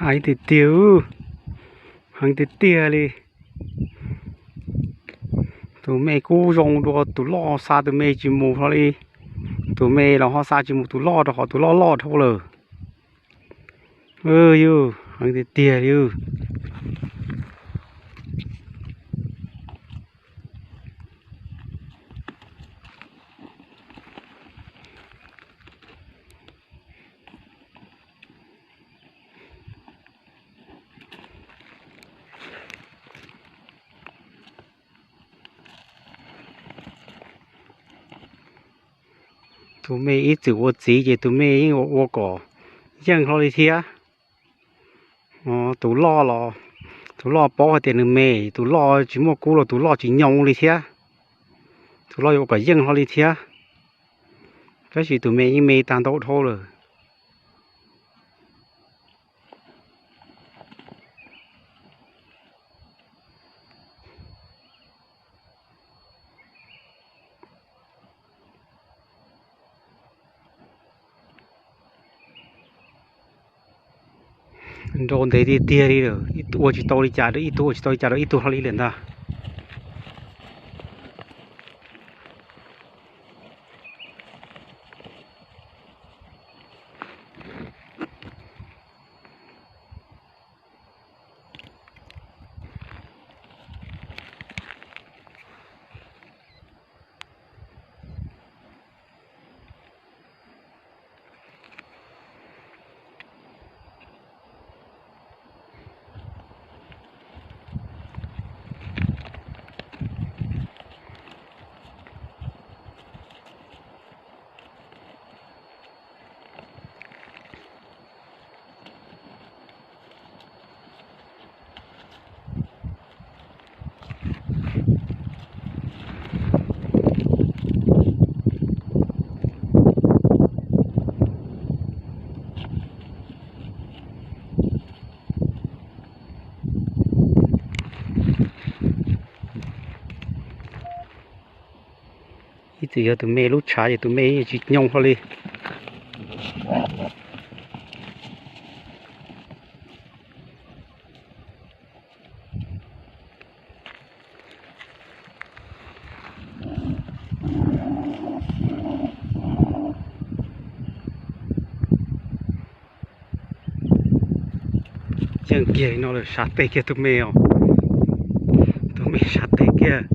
Heev tiag tiag, heev tiag tiag li. Tus me kub zoo dua tus loj xa tus me tsis mus hlo li. Tus me los ho xa tsis mus tus loj rau qhov tus loj loj dhau lawm. Yus, heev tiag tiag li. Tus me ib txwm ua txiv ces tus me yeej ua ua kom yeej hlo li thiab. Tus loj los, tus loj paub hais tias nws me, tus loj tsis muaj kub los tus loj tsis nyoo li thiab. Tus loj yuav ua kom yeej hlo li thiab. Tab sis tus me yeej me tag ntau dhau lawm. Nrau ntev tiag tiag li lawm, ib tug ua tsis tau li cas rau ib tug, ua tsis tau li cas rau ib tug hlo li lawm ntag. Ib txwm yog tus me lub tshav ces tus me yeej tsis nyoo hlo li. Yeej kiag li no lawm, sav tes kiag tus me os. Tus me sav tes kiag.